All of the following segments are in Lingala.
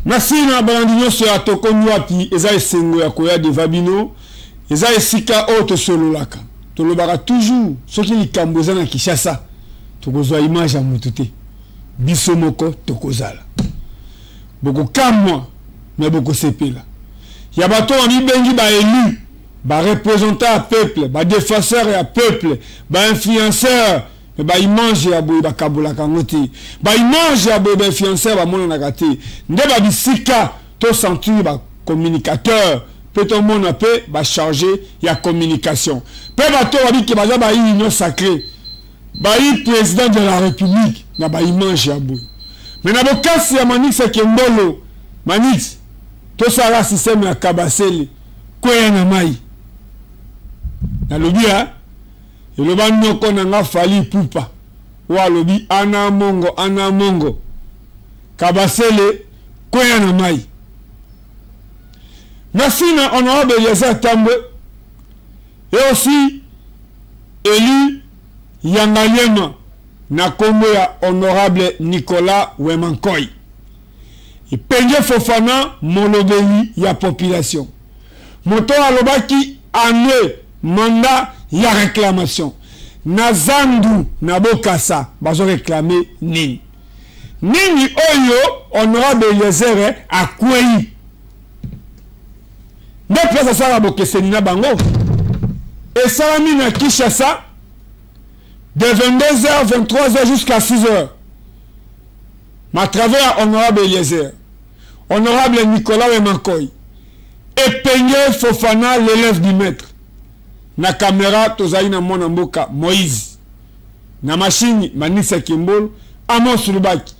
Merci na balandi nyonso ya Tokomi Wapi. Eza esengo ya koya deva bino. Eza esika oyo tosololaka. Tolobaka toujours soki likambo eza na Kinshasa, tokozwa image ya mutu te. Biso moko tokozala. Bokokamwa mais bokosepela. Ya bato bamibengi ba élus, ba représentants ya peuple, ba défenseurs ya peuple, ba influenceurs. Mais ba image ya boye bakabolaka yango te. Ba image ya boye ba influenceurs bamonanaka te. Nde ba bisika to sentir ba communicateurs pe tomona pe ba charge ya communication. Pe bato babike baza ba union sacrée. Bayi président de la République na ba image ya boye. Mais na bokasi ya Manix Kembolo, Manix tosala système ya kabasele kweya na mai. Nalobi ya Eloba noko na nga Fally Ipupa oyo alobi ana mongo ana mongo kabasele kweya na mayi. Merci na honorable Eliezer Tambwe et aussi élu ya Ngaliema na kombo ya honorable Nicolas Wemankoy. Epenge Fofana molobeli ya population. Moto alobaki annee mandat ya reclamation na zandu na bokasa bazo reclamer nini? Nini oyo honorable Eliezer akweyi? Nde place asala bokeseni na bango. Esalami na Kinshasa de 22h 23h jusqu'à 6h. Ma travers honorable Eliezer, honorable Nicolas Wemankoy, Epenge Fofana l'élève du maître. Na caméra tozali na mwana mboka Moïse. Na machine Manisa Kimbol, Amos Lubaki.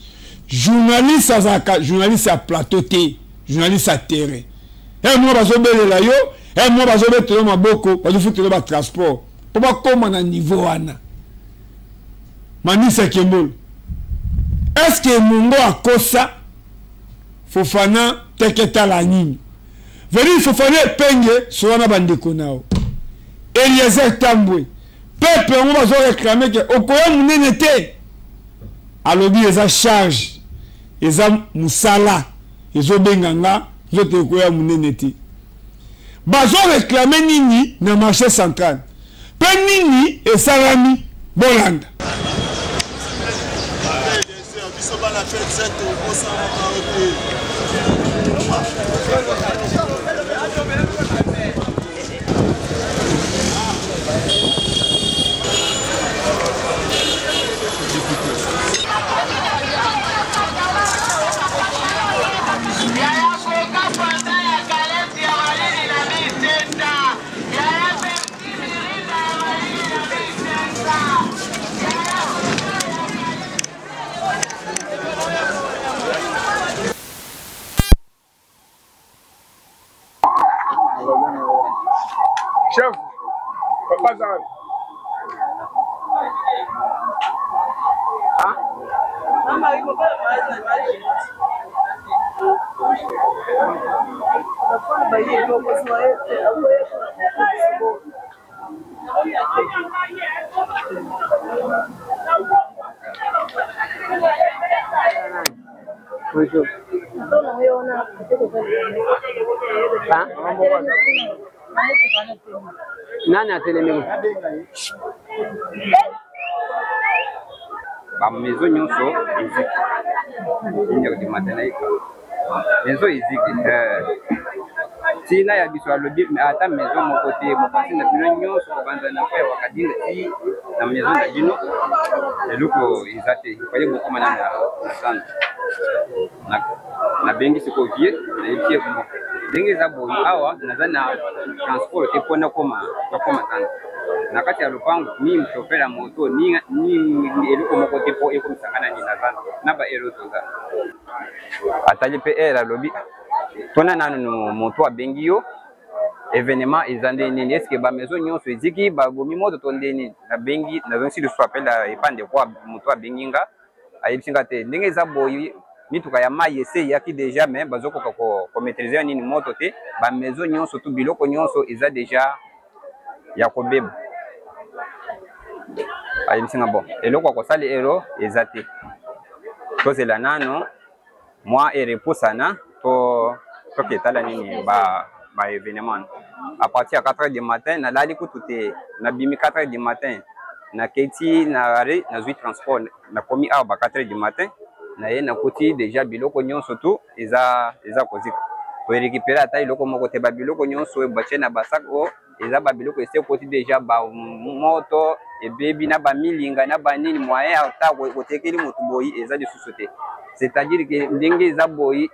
Journaliste azalaka journaliste ya plateau te, journaliste ya terrain. Eh moi bazobelela yo, eh moi bazobetela yo maboko, bazofutela ba transport. Po bakoma na niveau wana. Manisa Kimbol. Est-ce que Mungo akosa Fofana teke tala nini? Veni Fofana epenge sola na bandeko nao. Eliezer Tambwe peuple yango bazo réclamer ke okoya munene te. Alobi eza charge, eza musala ezobenga nga nzoto ekoya munene te. Bazo réclamer nini na marché central? Pe nini esalami bolanda. Biso bana PZ tobosanaka yo te. Chef, papa Zara. Bonjour. Hein? Nani atelemi? Ba maison nyonso eziki. Une heure du matin naika. Maison eziki. Eh. Tina ya biso alobi ata maison moko te mopanzi na bino nyonso kobanza na kwa ya wakadinga ti na maison na bino eloko eza te ifale bokoma na na centre nabengi sikoyo vie nayebisi ye ndenge eza boye awa naza na transport te mpo nakoma nakoma zando na kati ya lopango ni chauffeur ya moto ni ni eloko moko te mpo ekomisa ngai nani na zando na ba ero toza atali mpe ere alobi tona nanu moto abengi yo evenement eza nde nini eske ba maison nyonso eziki babomi moto to nde nini nabengi nazongisi lisusu appel epa ndeko moto abengi nga ayebisi nga te ndenge eza boye mituka ya mai ese eyaki deja me bazokoka komaîtrise ko nini moto te ba maison nyonso tu biloko nyonso eza deja ya kobeba ayebisi nga bon eloko ya kosala ero eza te tozela nano mwa ere epusana. Toke tala nini ba ba événement. À partir ya 4 heures du matin nalali kutu te, nabimi 4 heures du matin naketi na arrêt, nazwi transport, nakomi awa ba 4 heures du matin, naye nakuti deja biloko nyonso tu eza eza kozika. Torécupere ata eloko moko te, babiloko nyonso oyo batie na basak oyo eza babiloko esi ekoti deja bamoto ebebi na bamilinga na banini, moyen ata kotekeli motu boyi eza lisusu te. C'est-à-dire que ndenge eza boyi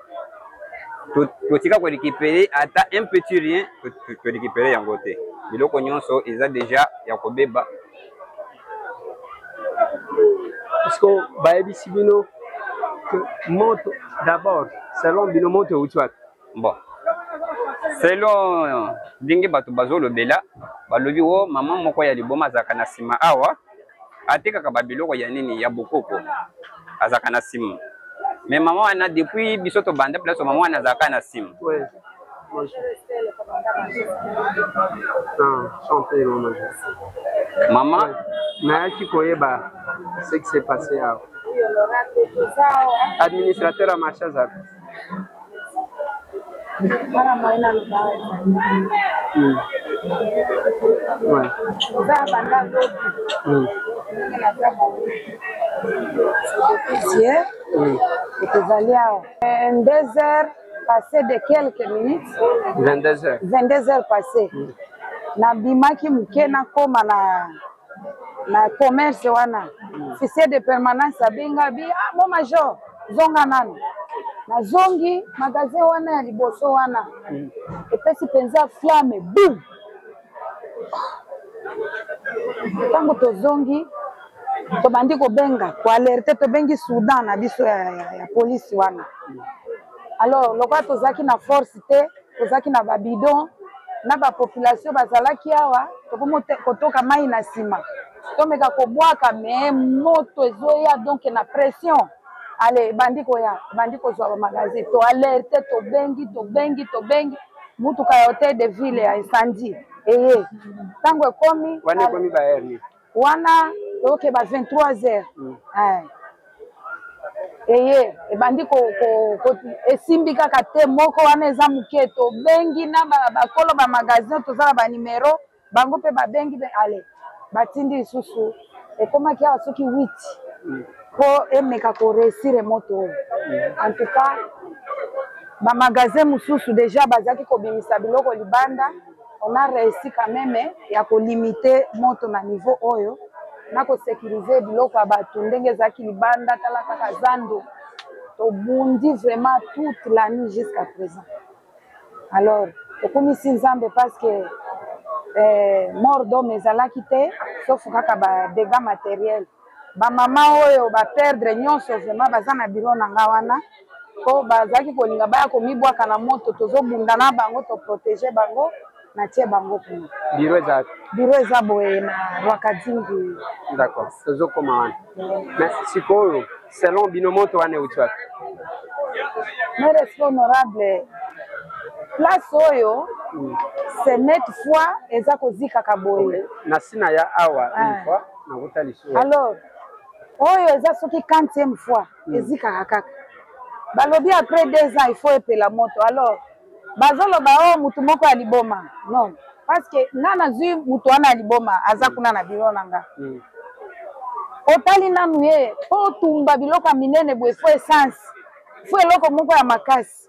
totika korécupere ata un petit rien, torécupere yango te, biloko nyonso eza deja ya kobeba. Parce que bayebisi bino que moto d'abord, selon bino, moto euti wapi? Bon, selon ndenge bato bazolobela, balobi o mama moko ya liboma azalaka na nsima awa, atekaka babiloko ya nini ya bokoko, azalaka na nsima. Mais mama wana, depuis biso tobanda place, mama wana azalaka na nsima. Ouais. Ah, chanter, mon major. Mama. Nayaki koyeba ce qui s'est passé awa. Administrateur ya marché azalaka. Ouais. Tozali awa 2 heures passé de quelques minutes. 22 heures. 22 heures passé. Nabimaki moke, nakóma na commerce wana, officier de permanence abenga bi: "Ah, mon major, zonga nanu." Nazongi magasin wana ya liboso wana, epesi mpenza flamme, boum. Ntango tozongi, tobandi kobenga, koalerte, tobengi soudan na biso ya polisi wana. Alors lokola tozalaki na force te, tozalaki na babidon na bapopulation bazalaki awa, tokomi kotoka mai na nsima, tomeka kobwaka, me moto ezoya, donc na pression. Ale ebandi koya, ebandi kozwa bamagasin. Toalerte, tobengi, tobengi, tobengi mutuka ya hotel de ville ya incendie eye. Ntango ekomi Wana ekomi ba heure nini? Wana toyoke ba 23 heures. Eye ebandi esimbi kaka te, moko wana eza moke. Tobengi na bakolo bamagasin, toza na banimero bango mpe babengi mpe. Ale batindi lisusu, ekomaki awa soki 8 mpo emeka koréussir moto oyo. En tout cas bamagasin mosusu déjà bazalaki kobimisa biloko libanda. On a réussi quand même ya kolimite moto na niveau oyo na kosécurize biloko ya bato ndenge ezalaki libanda. Tala kaka zando, tobundi vraiment toute la nuit jusqu'à présent. Alors tokumisi Nzambe parce que mort d'homme ezalaki te, sauf kaka badégâts matériel. Bamama oyo baperdre nyonso vraiment baza na biro na nga wana, mpo bazalaki kolinga baya komibwaka na moto. Tozobunda na bango, toprotege bango, natie bango kuna. Biro eza? Biro eza boye na Rwakadingi. D'accord, tozokoma wana. Mais sikoyo, selon bino, moto wana euti wapi? Mais respect, honorable, place oyo c'est fois eza kozikaka boye. Na nsina ya awa une fois, nakuta lisusu. Alors oyo eza soki quantième fois ezikaka kaka. Balobi après 2 ans il faut epela moto. Alors bazoloba oyo mutu moko ya liboma. Non, parce que nga nazwi mutu wana ya liboma, aza kuna na biro na nga. Otali nanu ye mpo otumba biloko ya minene boye, faut essence, faut eloko moko ya makasi,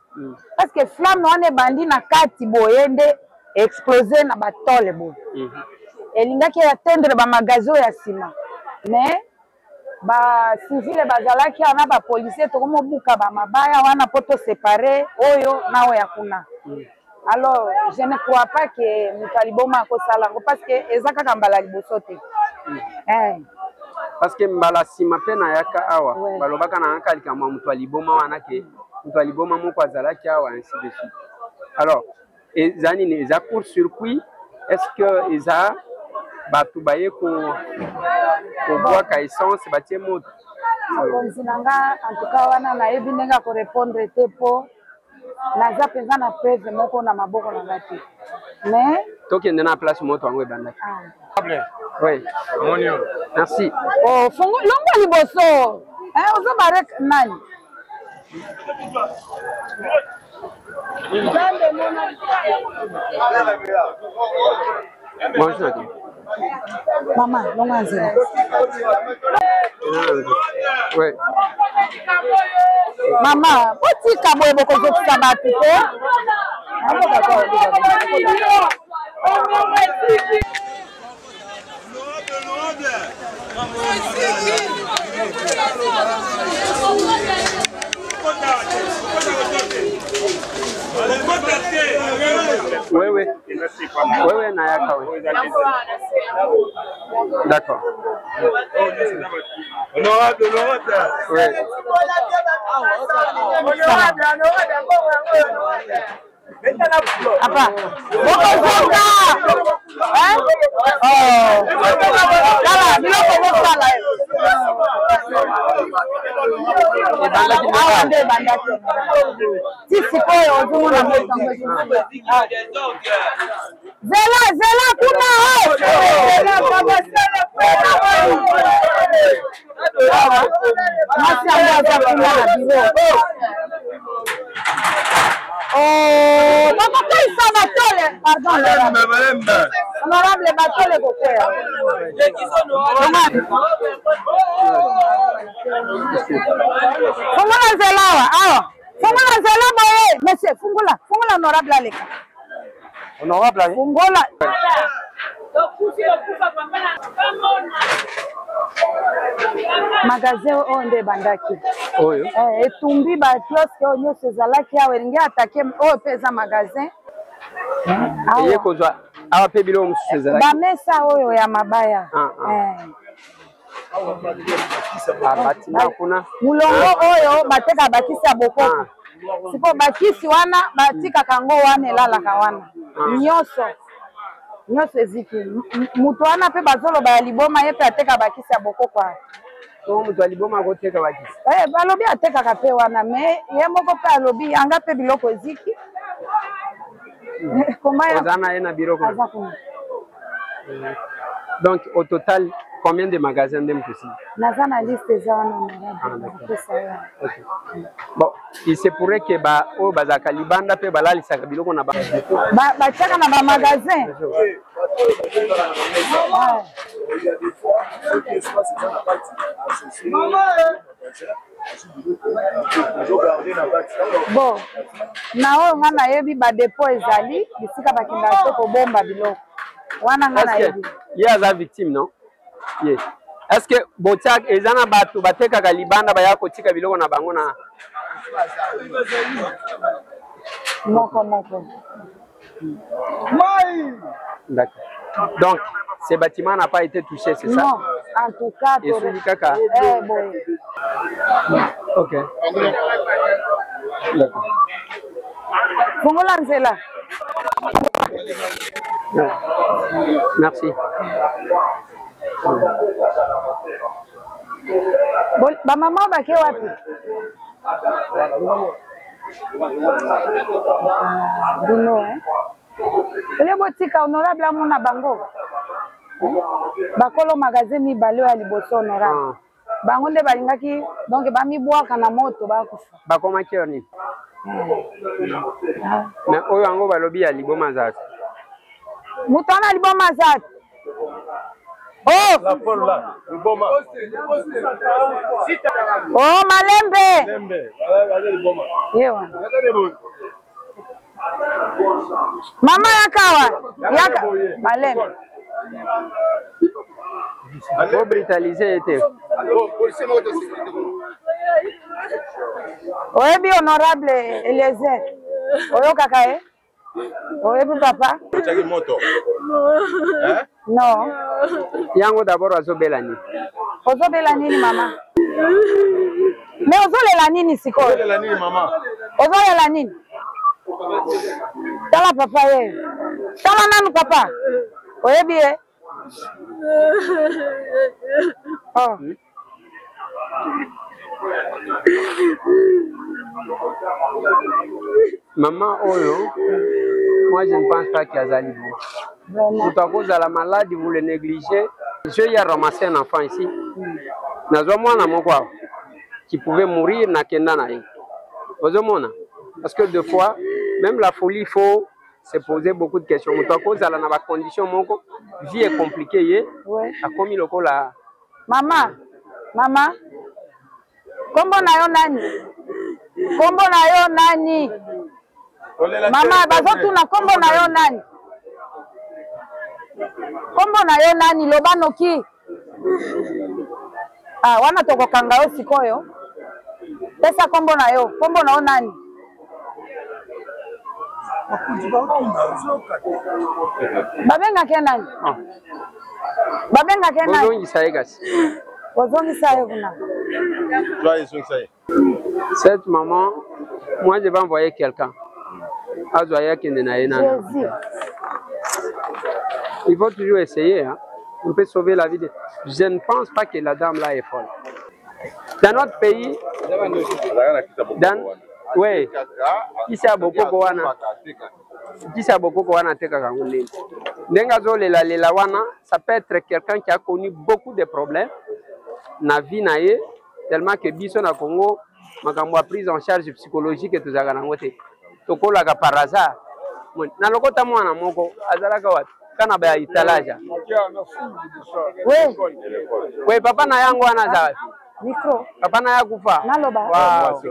parce que flamme wana ebandi na kati boye nde explose na batole boye. Elingaki atteindre bamagasin oyo ya nsima, mais bacivile bazalaki awa na bapolisier, tokomobuka bamabaya wana mpo tosepare oyo na oyo ya kuna. Alors je ne crois pas que moto aliboma akosala yango, parce que eza kaka mbala liboso te. Parce que mbala nsima mpe nayaka awa, balobaka na kaka likambo ya moto aliboma wana, ke moto aliboma moko azalaki awa, ainsi de suite. Alors eza nini? Eza court circuit? Est ce que eza bato baye kobwaka essence, batie moto? Mokonzi na nga, en tout cas wana nayebi ndenge akorépondre te, mpo naza mpenza na preuve moko na maboko na nga te, mais Tokende na place moto yango ebandaki. Oui, merci. Oh, fongo longwa liboso. Ozobare nani? Bonjour. Mama, longa nzela. Oui. Mama, botika boye bokozokisa bato te. Wewe wewe na yaka wewe. D'accord. Honorable, honorable. Oui. Apa. Bokozonga. Hein? Oh. Tala, biloko bosala. Awa nde ebandaki. Ti sikoyo ozomona moto. Zela, zela kuna. Zela, baba, zela kuna. Mwasi yango aza kuna na biro. Oh, bakokweyisa batole. Pardon, honorable. Honorable, batole kokweya. Fungola nzela awa, awa. Fungola nzela boye. Monsieur, fungola, fungola honorable aleka. Honorable. Fungola. Magasin oyo nde ebandaki oyo eh, etumbi ba kiosque oyo nyonso ezalaki awa elingi atake oyo mpe eza magasin eye kozwa awa mpe biloko mosusu ezalaki bamesa oyo ya mabaya ah, ah. Eh. Batima kuna mulongo oyo bateka bakisi ya bokoko ah. Sikoyo bakisi wana batikaka yango wana elalaka wana nyonso nyonso eziki. Moto wana mpe bazoloba ya liboma, ye mpe ateka bakisi ya bokoko wana. So moto ya liboma akoteka bakisi? Eh, balobi atekaka mpe wana, me ye moko mpe alobi yanga mpe biloko eziki. Koma ya oza na ye na biloko aza kuna. Donc au total combien de magasins nde mosusi? Naza na liste, eza wana. Ah, d'accord. Napesa yo. Ok. Bon, il se pourrait que ba oyo bazalaka libanda mpe balalisaka biloko na ba Batiaka na bamagasin. Ah. Bon, na oyo nga nayebi, badepo ezali bisika bakendaka te kobomba biloko wana, nga Est-ce que nayebi. Ye aza victime, non? Ye est ce que botia eza na bato batekaka libanda baya kotika biloko na bango na Moko moko. D'accord. Donc ce bâtiment n'a pas été touché, c'est ça? Non, en tout cas. Esuki kaka. Eh, boye. Ok, d'accord. Fongola nzela. Ouais. Merci. Bamama bake wapi? Bino eh? Ele botika honorable amona bango. Bakolo magasin mibale oyo ya liboso, honorable. Ah. Bango nde balingaki donc bamibwaka na moto, bakufa. Bakomaki yo nini? Mais oyo yango balobi ya liboma aza te. Moto wana liboma aza te. Oh! Oh, malembe. Ye wana. Mama, yaka awa. Yaka. Malembe. Bobrutalize ye te. Oyebi honorable Eliezer? Oyokaka ye? Oyebi papa? Otiaki moto. Non. Yango d'abord azobela nini? Ozobela nini, mama? Me ozolela nini sikoyo? Ozolela nini, mama? Ozolela nini? Tala papa ye, tala nanu papa. Oyebi ye? Oh. Mama oyo, moi je ne pense pas qu'azali bon. Vraiment. Moto akozala malade, vous le négligez. Je y a ramassé un enfant ici, nazwa mwana moko awa qui pouvait mourir. Nakenda na ye, ozomona, parce que deux fois Même la folie, il faut se poser beaucoup de questions. Moto akozala na bacondition moko, vie est compliquée ye, akomi lokola. Mama, mama, kombo na yo nani? Kombo na yo nani? Mama, bazotuna kombo na yo nani? Kombo na yo nani? Loba noki. Ah, wana tokokanga yo sikoyo. Pesa kombo na yo. Kombo na yo nani? Babengaka ye nani? Ah. Babengaka ye nani? Bozongisa ye kasi. Bozongisa ye kuna. Cette maman, moi je vais envoyer quelqu'un. Azwa ye akende na ye nano. Jésus. Il faut toujours essayer. Hein. On peut sauver la vie de... Je ne pense pas que la dame là est folle. Dans notre pays, dans... Oui, kisi ya bokoko wana, kisi ya bokoko wana atekaka yango ndenge ndenge azolelalela wana, ça peut être quelqu'un qui a connu beaucoup de problèmes na vie na ye, tellement que biso na Congo makambo ya prise en charge psychologique tozalaka nango te, tokolaka par hasard. Na lokota mwana moko azalaka wapi kana ba italaja Oui. We papa na yango wana aza wapi? Micro. Papa na ya kufa. Naloba. Wow.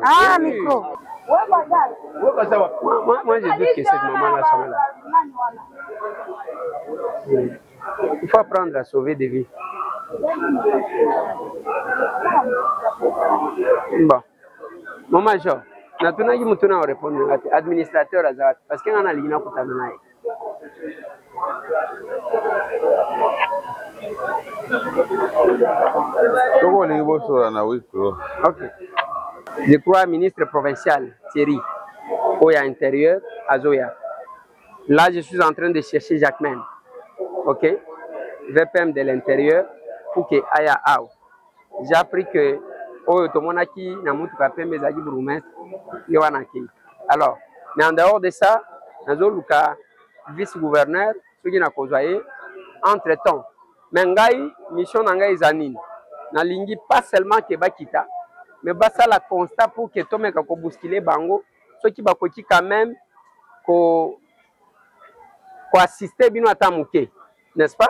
Ah, micro. Moi, moi, je doute que cette maman-là soit là. Il faut apprendre à sauver des vies. Bon. Maman Jo, natunaki mutu na répondre nga te. Administrateur aza wapi? Parce que nga nalingi nakutana na ye. Soki olingi bosola na huis clos. Ok. Je crois ministre provincial Thierry oyo ya intérieur azoya. Là, je suis en train de chercher Jacquemaine. Ok? VPM de l'intérieur pour que aya awa. J'ai appris que oyo tomonaki na mutuka pembe ezalaki bourgmestre ye wana akei. Alors, mais en dehors de ça, nazoluka vice-gouverneur soki nakozwa ye entre temps. Mais ngai mission na ngai eza nini? Nalingi pas seulement que bakita, mais basala constat pour que tomeka kobousculer bango soki bakoki quand même ko koassister bino ata moke, n'est-ce pas?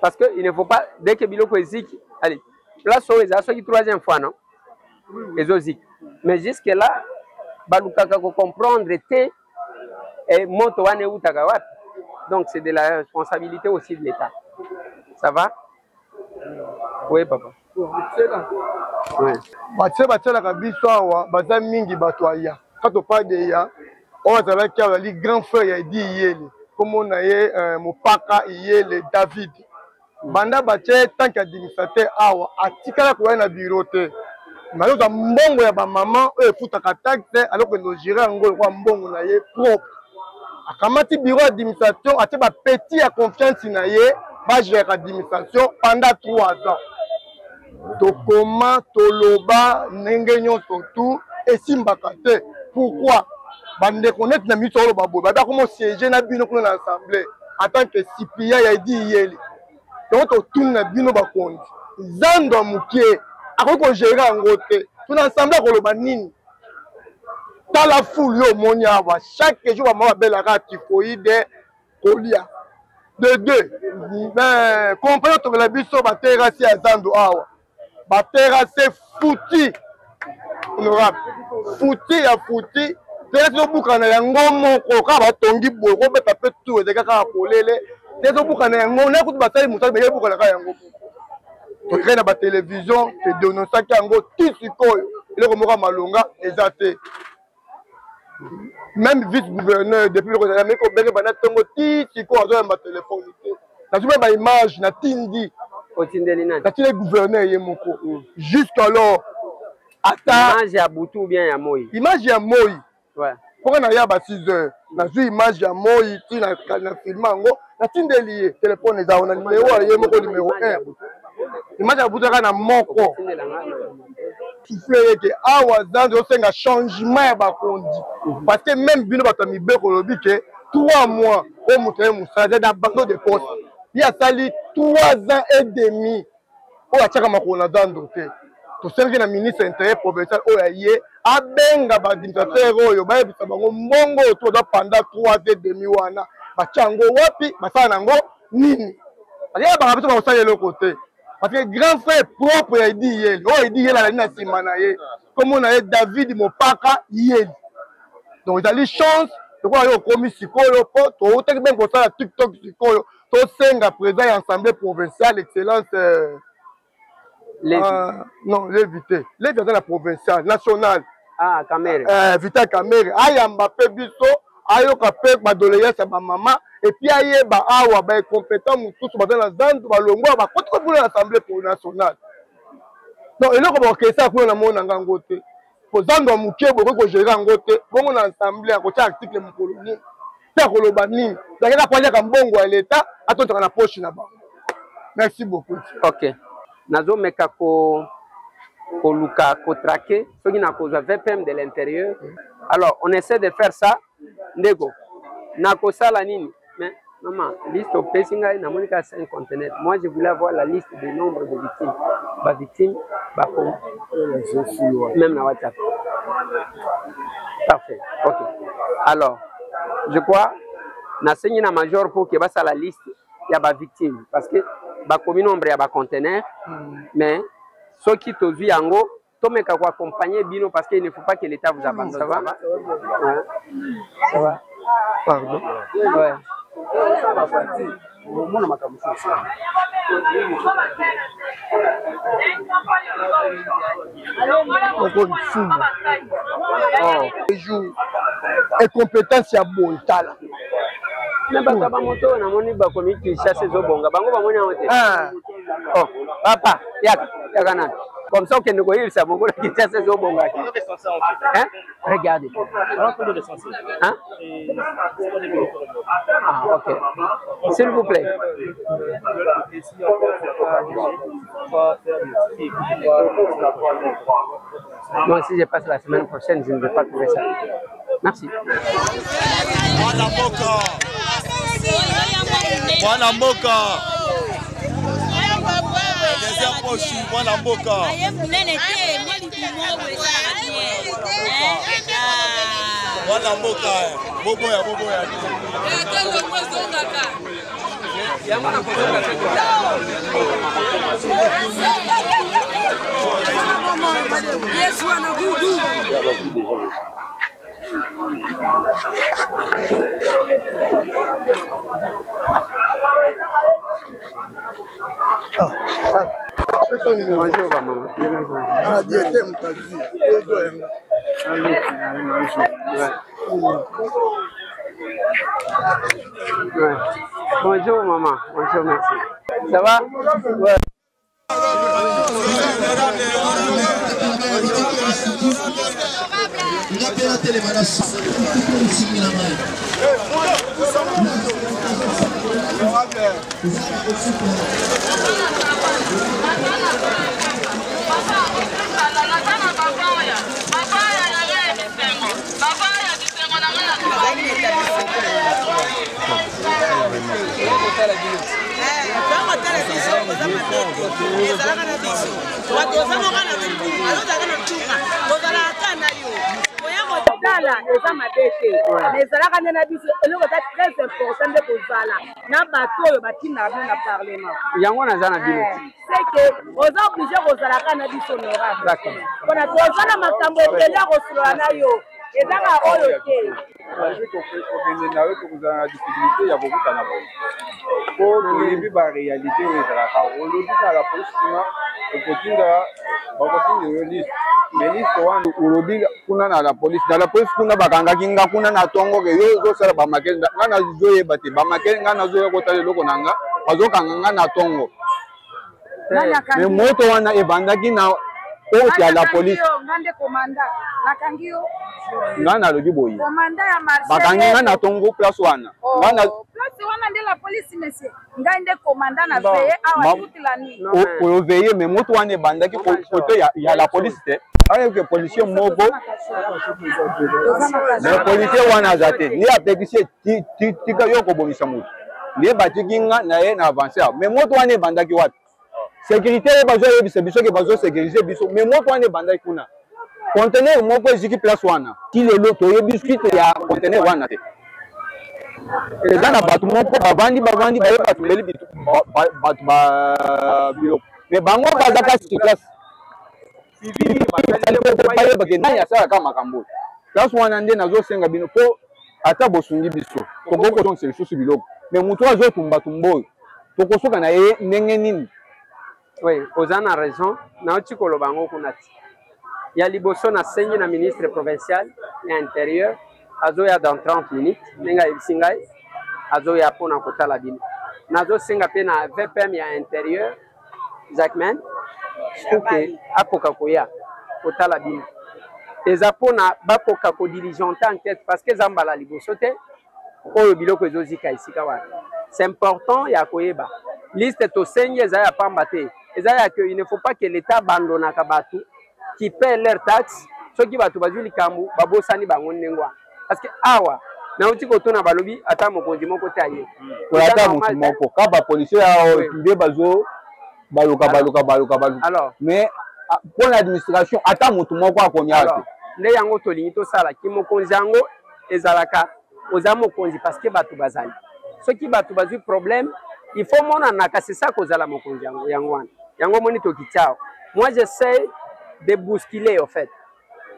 Parce que il ne faut pas dès que biloko eziki, allez, place oyo ezala soki troisième fois non ezoziki, mais jusque là balukaka kocomprendre te eh, moto wana eutaka wapi. Donc c'est de la responsabilité aussi de l'État. Ça va? Oui papa. Ouais. Batie batielaka biso awa baza mingi bato aya quand on parle de ya oyo azalaki awa azali grand frère ya Edi Iyele, kombo na ye Mopaka Iyele David. Banda batie tant qu'administrateur awa atikala koya na bureau te, mais azozwa mbongo ya bamama oyo efutaka taxe, alokende ogere yango lokola mbongo na ye propre. Akamati bureau ya administration, atie ba petit ya confiance na ye bagere administration pendant 3 ans. Tokoma toloba ndenge nyonso tu esimbaka te. Pourquoi bandeko neti na miso oloba boye babi akoma siège na bino kuna na assemblée en tant que suppléant ya Edi Iyeli? Donc totuni na bino bakonzi, zando ya mokie akoki kogere yango te, to na assemblée akoloba nini? Tala foule yo omoni awa, chaque jour bamama babelaka typhoïde kolia de deux mais comprendre tokela biso ba terrasse ya zando awa, ba terrasse futi honorable, futi ya futi terrasse tobukana yango moko kaka batongi boye kobeta mpe tour ezalaki kaka polele te, tobukana yango na kutu basali mosala beye bukana kaka yango moko. Tokei na batelevizio todenosaki yango ti sikoyo eloko moko ya malonga eza te. Même vice-gouverneur depuis loko ezalaki kobenge banda ntongo ti sikoyo azoyamba telefone te. Nazwi mpe baimage natindi. Otindeli nani? Natindi gouverneur ye moko. Jusqu'alors ata image ya butu ou bien ya moi? Image ya moi. Ouais. Mpoka na ya ba 6 heures nazwi image ya moi ti na filme yango natindeli ye telefone eza wana numero ya ye moko numero 1 image ya butu kaka na moko souffle ye ke awa zanzi osenga changement ya bakonzi, parce que même bino bato ya mibeko olobi ke 3 mois oyo moto aye mosala aza na abandon de poste, ye asali 3 ans et demi oyo atiaka makolo na zando te. Tosengaki na ministre intérieur provincial oyo aye. Abenga baadministrateur oyo, bayebisa bango mbongo oyo toza pendant 3 et demi wana batya yango wapi, basala na yango nini. Ayebaka biso bakosala eloko te, parce que grand frère propre ya Edi Yeli, oyo Edi Yeli alandi na nsima na ye, kombo na ye David Mopaka Yeli. Donc ezali chance lokola yo okomi sikoyo, mpo toutaki mpe kosala TikTok sikoyo, tosenga président ya assemblée provinciale, excellence Levi. Non, Levi te. Levi aza na provincial, national. Ah, Kamere. Vital Kamere ayamba mpe biso, ayoka mpe badoléance ya bamama, et puis ayeba awa baincompétent mosusu baza na zandu, balongwa, bakoti kuna na assemblée nationale. Donc eloko bakokesa kuna na mona ngango te, po zandu ya moke bokoki kogérer yango te. Bongo na assemblée akotia article mokolo nini mpe akoloba nini? Zakaka po aliaka mbongo ya leta, atotaka na poche na bango. Merci beaucoup. Ok, nazomeka ko koluka kotraquer soki nakozwa VPM de l'intérieur. Alors on essaie de faire ça. Ndeko, nakosala nini? Mais maman, liste opesi ngai, namoni kaka 5 conteneurs. Moi je voulais avoir la liste du nombre de victimes, bavictime bakomi même na WhatsApp. Parfait, ok. Alors je crois nasengi na major pour ke basala liste ya bavictime, parce que bakomi nombre ya baconteneur, mais soki tozwi yango, tomeka koaccompagner bino, parce que il ne faut pas que l'État vous abandonne. Ça va, ouais. Ça va. Pardon. Ouais. Oko lisumu. Oh. Jour incompétence ya boye, tala. Na bato ya bamoto oyo namoni bakomi Kinshasa ezobonga, bango bamoni yango te. Ah. Oh, papa, yaka yaka nani, comme ça okende koyebisa bongo na Kinshasa ezobonga. Hein? Regardez. Hein? Ah, ok. S'il vous plaît. Moi, si je passe la semaine prochaine, je ne vais pas trouver ça. Merci. Mwana mboka, mwana mboka, Désert Poshi, mwana mboka. Mwana mboka, boboya, boboya. Yango na kozonga te. Yesu ana gugu. Bonjour, maman. Ah, diete mkazi. Ouais. Bonjour, maman. Bonjour, merci. Ça va? Ouais. Nga mpe natelema na esingi na ngai. Ntango tala biso oza mabe te, ezalaka na biso bato, oza moko na lukunga, ozalaka na lukunga, ozalaka ka na yo oya kotala, eza mabe te, mais ezalaka nde na biso. Eloko eza très important nde kozala na bato oyo batindaka bino na parlement. Yango naza na bino. C'est que oza obligé kozala ka na biso, honorable, mpona toza na makambo ebele ya kosolola na yo, ezaka oyo te. Kokende na yo, tokozala na difficulté ya kokutana boye, po toyebi baréalité oyo ezalaka. Olobi na la police kuna, okotinda, bakotinda yo liste, mais liste wana olobi kuna na la police, na la police kuna bakangaki nga kuna na ntongo ke yo ozosala bamakele. Nga nazoyeba te bamakele, nga nazoya kotala eloko na nga, bazokanga nga na ntongo. Mais moto wana ebandaki na porte ya la police. Nga nde komanda, nakangi yo. Nga nalobi boye, komanda ya marché, bakangi nga na ntongo place wana. Nga na place wana nde la police. Monsieur, ngai nde komanda na veille awa toute la nuit. Koveille, mais moto wana ebandaki kote ya la police te. Ayeke policier moko, mais policier wana aza te, nde apekisi tika yo kobomisa moto, nde batiki nga na ye na avance awa. Mais moto wana ebandaki wapi? Sécurité oyo bazoyebisa biso ke bazosécurize biso, mais moto wana ebandaki kuna. Conteneur moko eziki place wana ti lelo toyebi suite ya conteneur wana te. Eza na bato moko bavandi bavandi baye batumbeli bato ba biloko mais bango bazaka sur place bayebake nani asalaka makambo oyo place wana. Nde nazosenga bino mpo ata bosungi biso, tokoki kozongisa lisusu biloko, mais moto oyo azotumbatumba oyo, tokosuka na ye ndenge nini? Oui, oza na raison. Nauti koloba yango kuna ti ya liboso. Nasengi na ministre provincial ya intérieur, azoya dans 30 minutes, ndenge ayebisi ngai, azoya mpona kotala bino. Nazosenga mpe na VPM ya intérieur, Jacquemain, pour que akoka koya kotala bino. Eza mpona bakoka kodiligenter enquête, parce que eza mbala liboso te oyo biloko ezozika esika wana. C'est important ya koyeba liste tosengi eza ya pamba te, eza ya que il ne faut pas que l'État abandonnaka bato qui paient leur taxe. Soki bato bazwi likambo, babosani bango ndenge wana, parce que awa nauti kotuna, balobi ata mokonzi moko te aye. Ata motu moko ka bapolicier awa nde bazo baluka baluka baluka baluka, mais mpo na administration ata motu moko akomi awa te. Nde yango tolingi tosala ki mokonzi. Yango ezalaka oza mokonzi parce que bato bazali. Soki bato bazwi problème, il faut monanaka, c'est ça kozala mokonzi. Yango yango wana, yango omoni tokiti awa. Moi, j'essaie de bousculer au fait,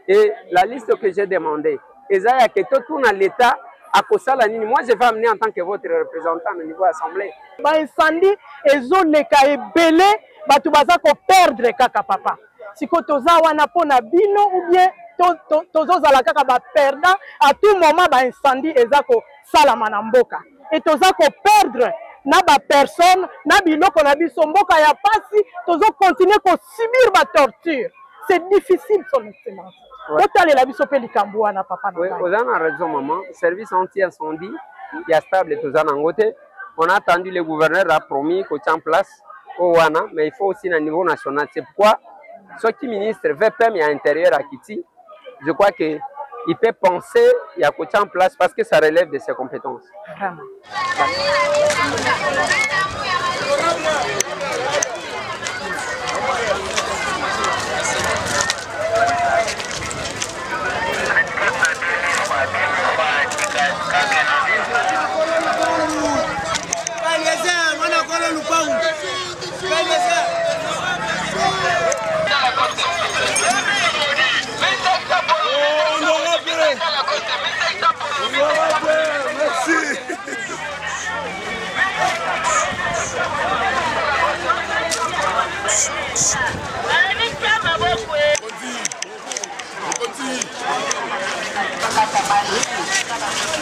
et la liste que j'ai demandé eza ya ke totuna l'État akosala nini. Moi, je vais amener en tant que votre représentant au niveau assemblée. Baincendie ezoleka ebele, bato baza koperdre kaka. Papa, sikoyo toza wana mpo na bino ou bien tozozala kaka baperdant? À tout moment baincendie eza kosalama na mboka e toza koperdre na bapersone na biloko na biso. Mboka ya pasi, tozocontinue kosubir batorture, c'est difficile, son excellence. Botalela biso mpe likambo wana, papa na ngai. Oza na raison, maman. Service anti incendie ya stable toza nango te. On a attendu, le gouverneur a promis kotia en place oyo wana, mais il faut aussi na niveau national. C'est pourquoi soki ministre VPM ya intérieur akiti, je crois que il peut penser ya kotia en place, parce que ça relève de ses compétences. Vraiment.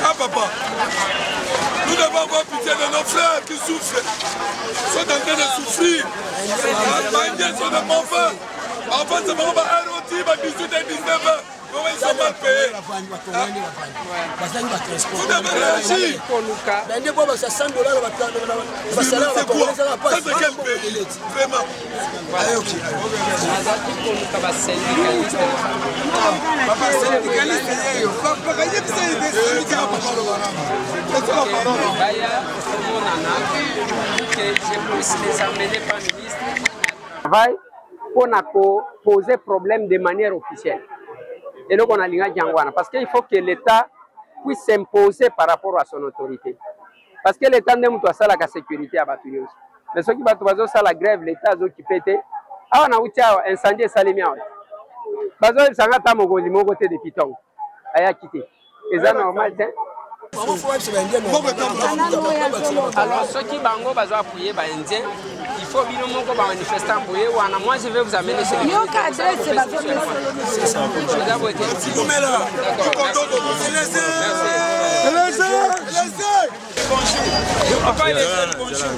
Ah papa, nous devons avoir pitié de nos frères qui souffrent, sont en train de souffrir. Les Indiens sont des mauvais. En fait, c'est vraiment un roti, 18 et 19 heures. Comment ils sont mal payés? Vous devez réagir. Bande po basa 100 $ basala. C'est quoi ça? C'est quel pays vraiment? Nazalaki koluka basyndicaliste. Papa syndicaliste yeyo, papa yebisa ye te, papa. Baya komonana pour que je puisse les amener par ministre travail mpona koposer problème de manière officielle. Eloko nalingaki yango wana, parce que il faut que l'État puisse s'imposer par rapport à son autorité, parce que l'État nde moto asalaka sécurité ya bato nyonso. Mais soki bato bazosala grève, l'État azokipe te. Awa nauti awa, incendie esalemi awa, bazoyebisanga ata mokonzi moko te depuis ntongo ayaki te. Eza normal te. Alors soki bango bazo appuyer baindien, il faut bino moko bamanifestant boye wana. Moi, je vais vous amener chez les Yoka adresse. Eza boye te? D'accord. Papa Eliezer, bonjour.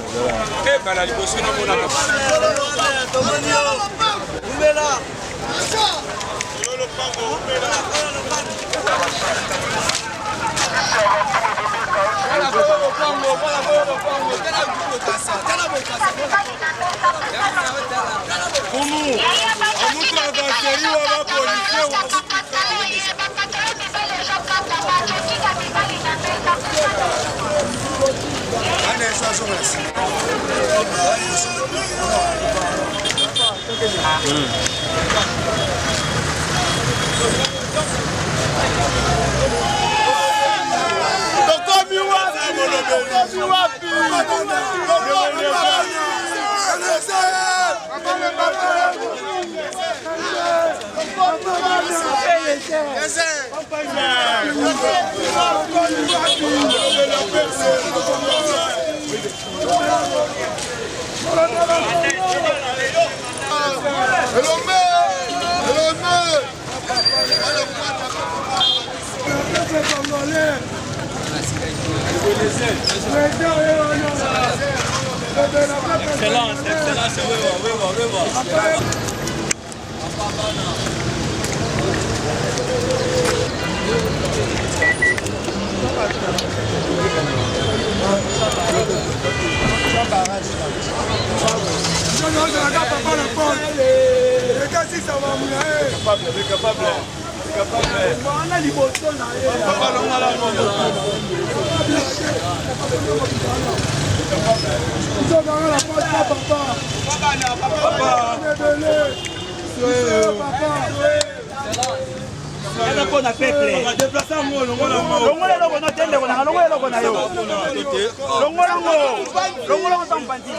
Ebala liboso namonaka. Kumu amutu avanseriwa bapolisie. Ana yesu azonga na nsima. Elombe! Elombe! Excellence, excellence, wewa, wewa, wewa. Wana liboso na ye eza mpo na peuple longola eloko no te ndeko nanga longola eloko na yo longola ngo longola ngo ntango bandi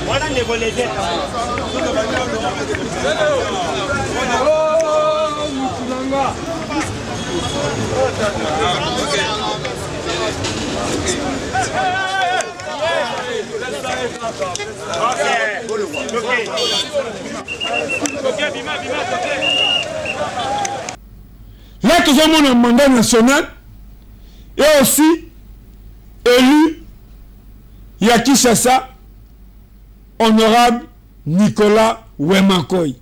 wana ndeko leze mutu na nga. Là tozomona mandat national et aussi élu ya Kinshasa honorable Nicolas Wemakoy.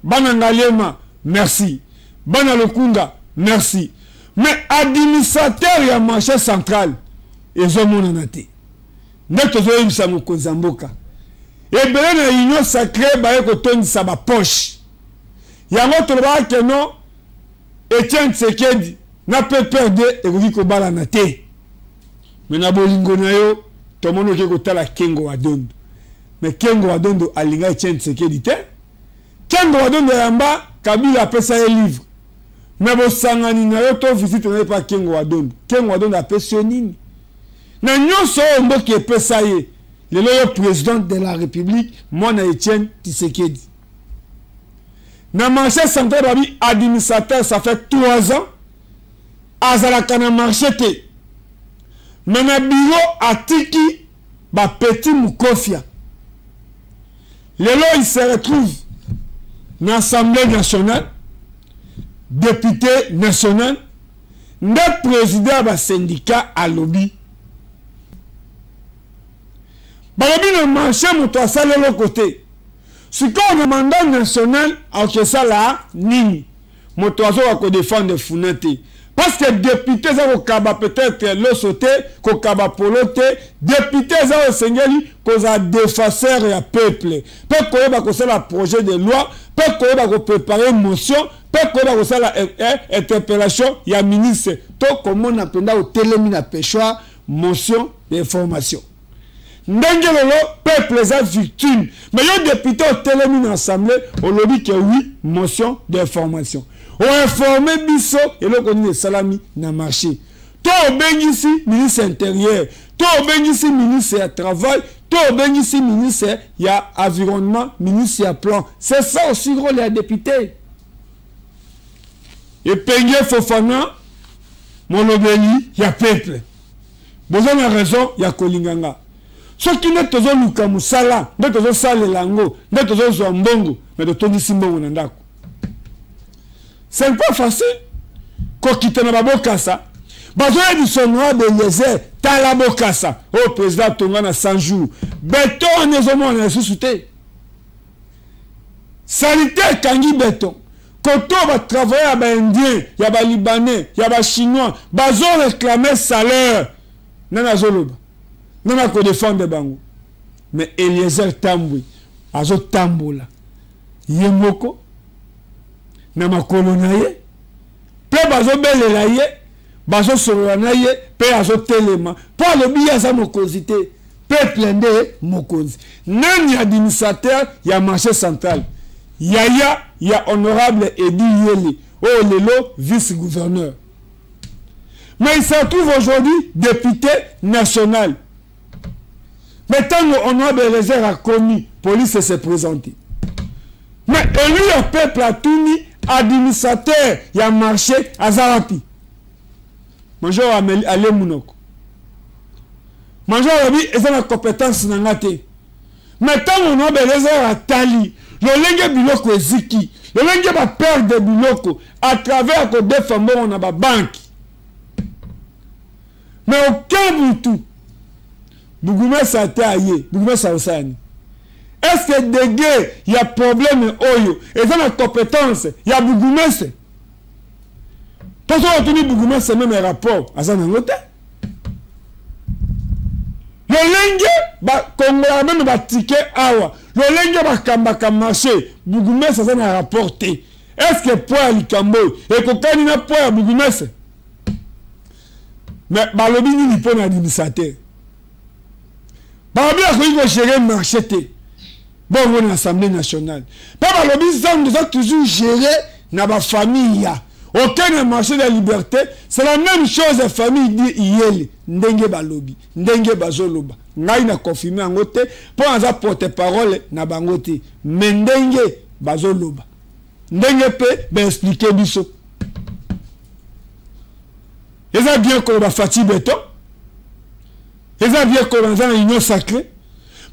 Bana Ngaliema merci. Bana Lukunga merci. Mais administrateur ya marché central ezomonana te. Nde tozoyebisa mokonzi ya mboka ebele na union sacrée baye kotondisa ba poche. Yango tolobaka que non Etienne Tshisekedi na PPRD ekoki kobalana te. Mais na bolingo na yo tomoni oke kotala Kengo wa Dondo. Mais Kengo wa Dondo alinga Etienne Tshisekedi te. Kengo wa Dondo ayamba Kabila apesa ye livre. Mais bosangani na yo to visite na ye pa Kengo wa Dondo. Kengo wa Dondo apesi yo nini? Na nyonso oyo mboka epesa ye, lelo yo president de la Republique mwana Etienne Tshisekedi. Na marché central babi administrateur ça fait 3 ans azalaka na marché te. Mais na bureau atiki ba petit mukofia. Lelo il se retrouve na Assemblée nationale, député national, nde président ya ba syndicat alobi. Balobi na marché moto asali eloko te. Sikoyo na mandat national akosala nini? Moto azoka ko defendre Funa te. Parce que député eza kokaba peut-être loso te, kokaba polo te. Député eza osengeli kozala défenseur ya peuple. Pe koyeba kosala projet de loi, pe koyeba ko préparer motion, pe koyeba kosala interpellation ya ministre. To komona mpenza otelemi na pêchoir motion d'information. Ndenge lelo peuple eza victime mais yo depute otelemi na assemblée olobi ke oui motion d'information oinforme biso eloko nini esalami na marché to obengisi ministre intérieur to obengisi ministre ya travail to obengisi ministre ya environnement ministre ya plan. C'est ça aussi rôle ya député. Epenge Fofana molobeli ya peuple. Boza na raison ya kolinga nga. Soki nde tozoluka mosala, nde tozosalela yango, nde tozozwa mbongo, mais totondisi mbongo na ndako. Ce n'est pas facile kokita na babokasa. Bazoyebisa honorable Eliezer, tala bokasa oyo président atonga na 100 jours. Beton wana ezomonana lisusu te. Salite ekangi beton. Koto ba travailleurs ya ba indiens, ya ba libanais, ya ba chinois bazo reclamer salaire. Nani azoloba? Nani ako defendre bango? Mais Eliezer Tambwe azo tambola ye moko na makolo na ye pe bazobelela ye, bazosolola na ye pe azotelema po alobi ye aza mokonzi te. Peuple nde mokonzi. Nani administrateur ya marché central? Yaya ya honorable Eddy Yele. Oyo lelo vice-gouverneur. Mais il se retrouve aujourd'hui député national. Mais ntango honorable Eliezer akomi, police s'est présentée. Mais élu ya peuple atuni administrateur ya marché aza wapi? Major ale munoko. Major alobi eza na compétence na nga te. Mais ntango honorable Eliezer atali lolenge biloko eziki, lolenge ba perdre biloko à travers kodefa mbongo na ba banque. Mais aucun mutu bourgmestre ata aye, bourgmestre akosala nini? Est-ce que degré ya problème oyo eza na compétence ya bourgmestre? Mpo soki otuni bourgmestre meme rapport aza nango te. Lolenge bakongolaka meme batike awa, lolenge bakambaka marché, bourgmestre aza na rapport te. Est-ce que poids ya likambo oyo ekokani na poids ya bourgmestre? Mais balobi nini mpo na administrateur? Balobi akoki kogere marché te bongo na assemblée nationale. Mpe balobi zando eza toujours gere na bafamille ya aucun marché de la liberté. C'est la même chose ya famille di Iyele, ndenge balobi, ndenge bazoloba. Ngai na confirme yango te mpo naza porte parole na bango te, mais ndenge bazoloba, ndenge mpe baexplike biso, eza bien koloba Fatshi Beton, eza bien koloba naza na union sacrée,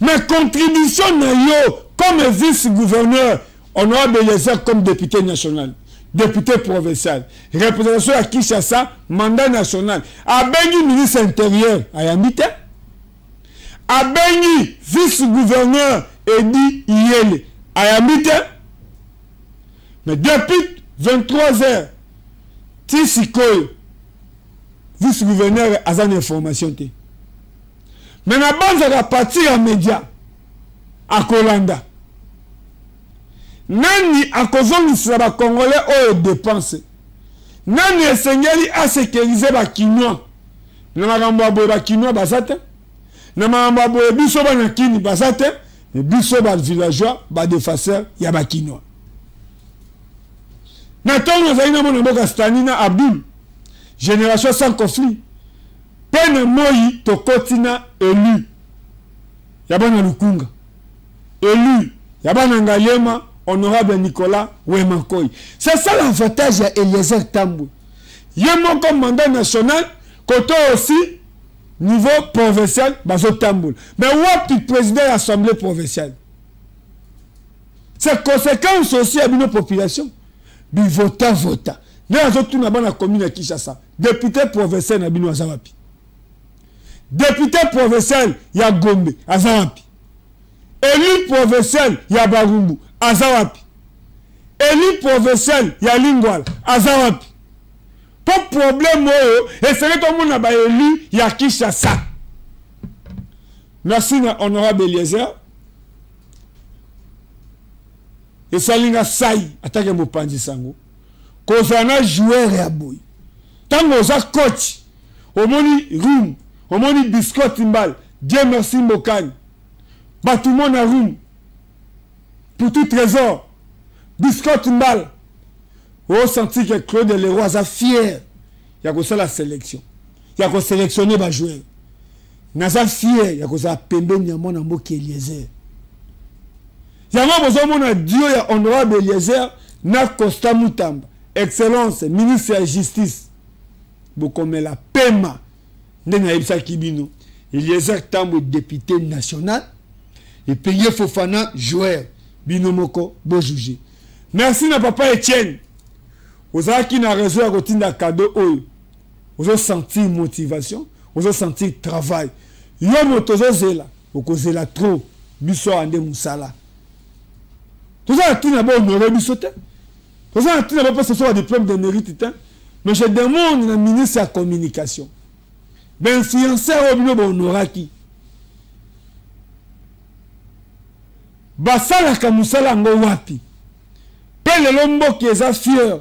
mais contribution na yo comme vice-gouverneur honorable Eliezer, comme député national, député provincial, représentation ya Kinshasa, mandat national, abengi ministre intérieur ayambi te, abengi vice-gouverneur Edi Iyele ayambi te. Mais depuis 23 heures ti sikoyo vice-gouverneur aza na information te. Mais nabanzaka partir ya media akolanda nani akozongisela ba congolais oyo dépense, nani esengeli asécuriser ba kinois na makambo ya boye. Ba kinois baza te na makambo ya boye, biso bana kini baza te, biso ba villageois, ba défenseur ya ba kinois. Na ntongo nazali na mwana mboka Stani na Abdul, génération sans conflit, mpe na moi tokoti na élu ya bana Lukunga, élu ya bana Ngaliema, honorable Nicolas Wemakoy. C'est ça l'avantage ya Eliezer Tambwe, ye moko mandat national, koto aussi niveau provincial bazotambola. Mais wapi président ya assemblée provinciale? C'est conséquence aussi ya bino population bivota vota. Nde azotuna bana commune ya Kinshasa, député provincial na bino aza wapi? Député provincial ya Gombe aza wapi? Élu provincial ya Barumbu aza wapi? Élu provincial ya Lingwala aza wapi? Po problème oyo esengeli tomona ba élu ya Kinshasa. Merci na honorable Eliezer. Esali nga sai atake mopanzi sango kozala na joueur ya boye. Ntango oza coach, omoni room, omoni biscotte mbal, Dieu merci Mbokani, bato mona room Putu Trésor, biscotte mbal, osenti ke Claude Leroy aza fier ya kosala sélection, ya kosélectionne bajoueur. Naza fier ya kozala pembeni ya mwana mboka Eliezer. Yango bozomona dio ya honorable Eliezer na Costa Mutamba, excellence ministre ya justice, bokomela pema. Nde nayebisaki bino, Eliezer Tambwe député national, Epenge Fofana joueur, bino moko bojuge. Merci na papa Etienne, ozalaki na réseau ya kotinda cadeau oyo ozosentir motivation, ozosentir travail. Yo moto ozozela, okozela trop. Biso awa nde mosala, toza na ntina bahonore biso te, toza na ntina bapesa biso badiplôme de mérite te. Mais je demande na ministre ya communication, bainfluenceur oyo bino bahonoraki basalaka mosala yango wapi? Mpe lelo mboka eza fier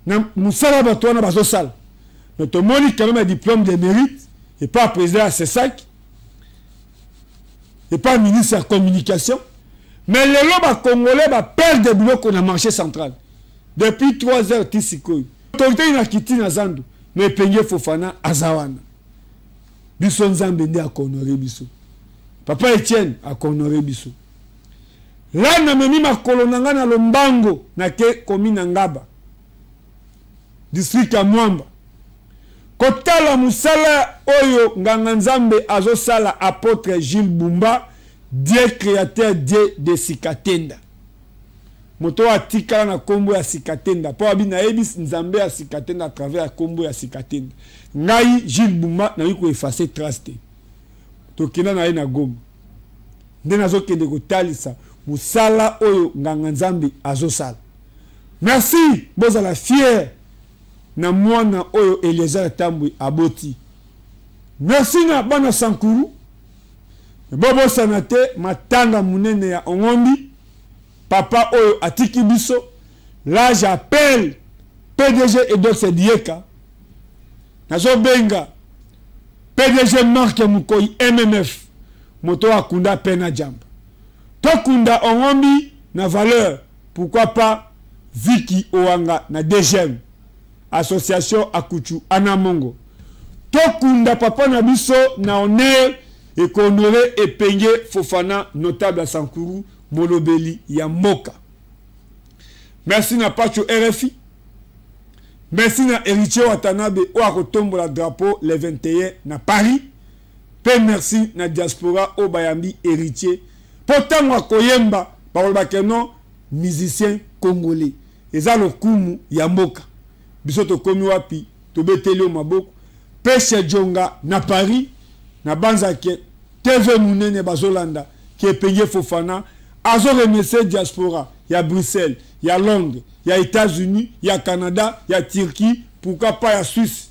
na mosala bato wana bazosala. Mais tomoni quand même ya diplôme de mérite epa président ya CESAC, epa ministre ya communication, mais lelo bacongolais baperdre biloko na marché central. Depuis 3 heures ti sikoyo. Autorité na kiti na zandu mais Epenge Fofana aza wana. Biso Nzambe nde akohonore biso. Papa Etienne akohonore biso. La namemi makolo na ngai na lombango nake komi na Ngaba. District ya Mwamba. Kotala mosala oyo nganga Nzambe azosala apotre Jules Bumba, Dieu créateur Dieu de Sikatenda. Moto oyo atikala na kombo ya Sikatenda po abi nayebi Nzambe ya Sikatenda à travers ya kombo ya Sikatenda. Ngai Jules Bumba nakoki ko effacer trace te. Tokenda na ye na Goma. Nde nazokende kotalisa mosala oyo nganga Nzambe azosala. Merci, bozala fier na mwana oyo Eliezer Tambwe aboti. Merci na bana Sankuru. Bobosana te matanga munene ya Ongombi. Papa oyo atiki biso. Là j'appelle PDG Edox Dieka. Nazobenga PDG Marc Mukoyi MMF. Moto akunda pena jamba. Tokunda Ongombi na valeur. Pourquoi pas Vicky Oanga na DGM. Association Akuchu Anamongo. Tokunda papa na biso na honneur et honoré Epenge Fofana notable à Sankuru molobeli ya mboka. Merci na Pacho RFI. Merci na Héritier Watanabe oyo akotombola drapeau le 21 na Paris. Pe merci na diaspora oyo bayambi Héritier. Po tango akoyemba bakoloba ke non musicien congolais. Eza lokumu ya mboka. Biso tokomi wapi tobeteli yo maboko. Peshe Djonga na Paris na banza ke TV munene bazolanda ke Epenge Fofana azo remercier diaspora ya Bruxelles, ya Londres, ya Etats-Unis, ya Canada, ya Turquie, pourquoi pas ya Suisse,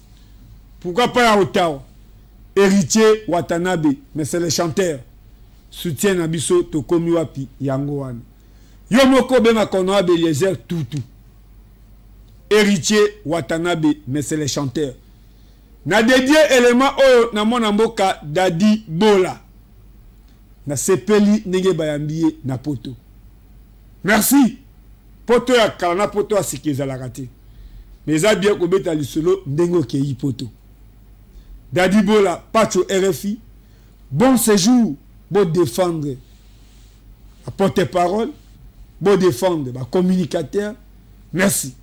pourquoi pas ya Ottawa. Héritier Watanabe, mais c'est le chanteur. Soutien na biso tokomi wapi yango wana. Yo moko obengaka honorable Eliezer Tutu. Héritier Watanabe, mais c'est le chanteur. Na dédié élément oyo na mwana mboka Dadi Bola. Na sepeli ndenge bayambi ye na poto. Merci. Poto ya kala na poto ya sika ezalaka te. Mais eza bien kobeta lisolo ndenge okeyi poto. Dadi Bola, Pacho RFI, bon séjour, bo défendre. Ba porte-parole, bo défendre, ba communicateur. Merci.